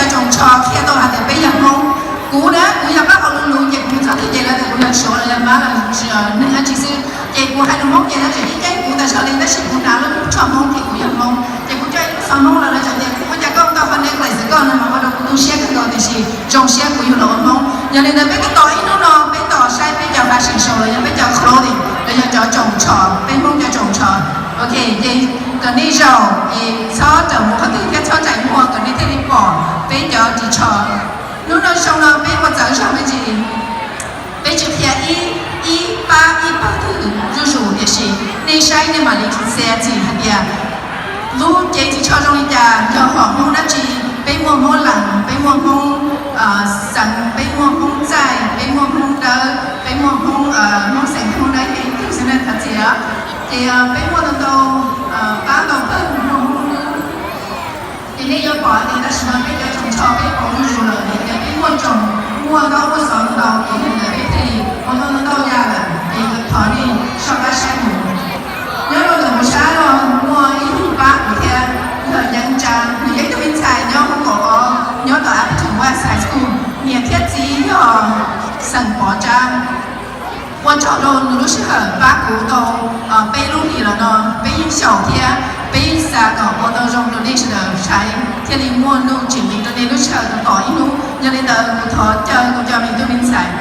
Tsoos Tsho qhia tau hais tias peb yog Hmoob. Kuv na, kuv yog pab hauv lus lus ces kuv txog twg ces lawv tias kuv yog Suav los yog Mab los yog neeg dab tsi xwb. Ces kuv hais lus Hmoob ces lawv tseem ceeb ceeb kuv tas zog li, tab sis kuv hnav lub tsho Hmoob ces kuv yog Hmoob. Ces kuv coj ib lub xov Hmoob los lawv tseem tias ua cas koj tau qhov necklace koj no mas ua rau kuv tu siab kawg nkaus, tiam sis zoo siab kuv yug los ua Hmoob. Yog li ntawd peb twb tos ib hnub no peb tos saib peb cov fashion show los yog peb cov clothing los yog cov tsoos tsho, peb Hmoob cov tsoos tsho. Ok, ces kom nej zaum es txhob rawm mus qhov twg thiab txhob ntsais muag kom nej thiaj li pom peb cov ris tsho. Hnub no xyoo no peb ua txawv zog me ntsis, peb tsis qhia ib, ib pab ib pawg twg zuj zus, tiam sis nej saib nej mam li xav txim hais tias lub cev ris tsho zoo li cas, yog hom Hmoob dab tsi, peb muaj Hmoob Lees, peb muaj Hmoob Xeev, peb muaj Hmoob Txaij, peb muaj Hmoob Dawb, peb muaj Hmoob, Hmoob Xeev, Hmoob Dawb, ib tug xwb na, thov txim os. Ces peb muaj ntau ntau pab ntau pawg, muaj Hmoob Dub. Ces nej yuav pom tias tam sim no peb cov tsoos tsho peb pauv zuj zus lawm, vim tias peb muaj tsoos, muaj ntaub muaj xov ntau, ces yog li ntawd peb thiaj li ua tau ntau yam lawm, ces thov nej soj qab saib mus. Nyob rau ntawm kuv sab no muaj ib tug pab kuv thiab, yog Yeeb Tsab, nws yog ib tug me ntxhais nyob Hmoob Kaum Ob, nyob tom Appleton West High School, niam thiab txiv yog xeem Pov Tsab. Ua tsaug rau nws lub sij hawm pab kuv tau peb lub hlis los no, peb yeej xyaum thiab peb yeej xav kom ua tau zoo rau nej sawv daws saib thiaj li muaj nuj tsim nqi rau nej lub sij hawm tos ib hnub. Yog li ntawd kuv thov caw kuv cov me tub me ntxhais.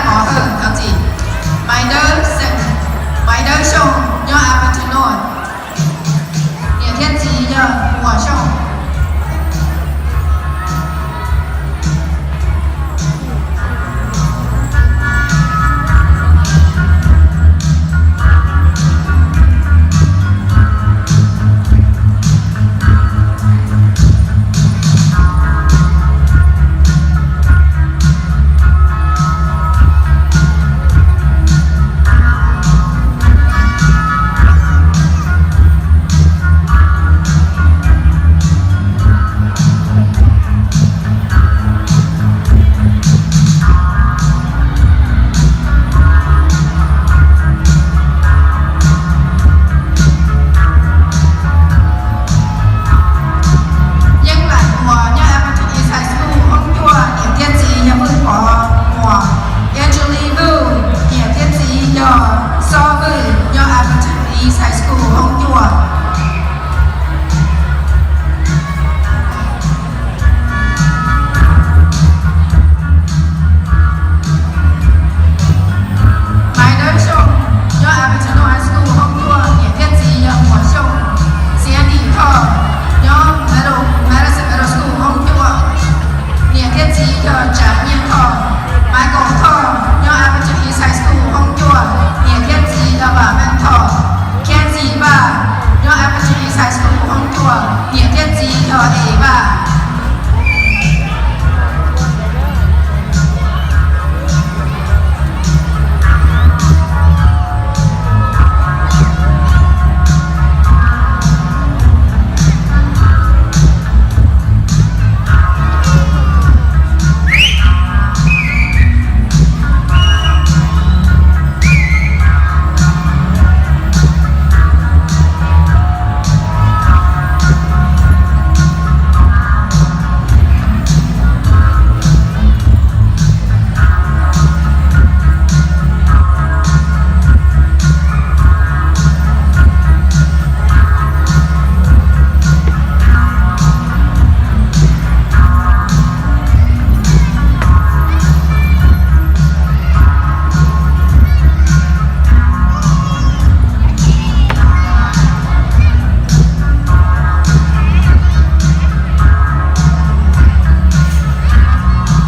Pov Hawj thov txim. Maiv Dawb Xeem, Maiv Dawb Xyooj nyob Atherton North, niam thiab txiv yog Muas Xyooj. Yeej Lam Muas nyob Atherton East High School hoob cuaj, niam thiab txiv yog Hwj Pov Muas, Angeline Hwj, niam thiab txiv yog Xob Hwj nyob Atherton East High School hoob cuaj. Maiv Dawb Xyooj nyob Atherton High School hoob cuaj, niam thiab txiv yog Muas Xyooj. Xiav Dim Thoj nyob Madison Middle School hoob cuaj, niam thiab txiv yog Tsav Nyiaj Thoj. Michael Thoj nyob Atherton East High School hoob cuaj, niam thiab txiv yog Vam Meej Thoj. Kenzie Vaj nyob Atherton East High School hoob cuaj, niam thiab txiv yog Es Vaj.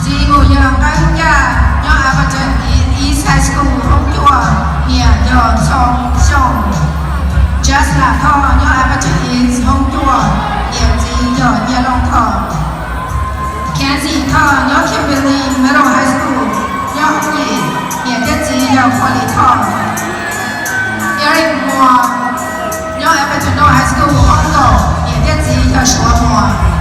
Txiv mus yog Nqeeb Yaj nyob Atherton East High School hoob cuaj, niam yog Txhoov Xyooj. Jasmine Thoj nyob Atherton East hoob cuaj, niam txiv yog Nyiaj Looj Thoj. Kenzie Thoj nyob Kimberly Middle High School nyob hoob yim, niam thiab txiv yog Pua Lis Thoj. Eric Muas nyob Atherton High School hoob kaum, niam thiab txiv yog Suav Muas.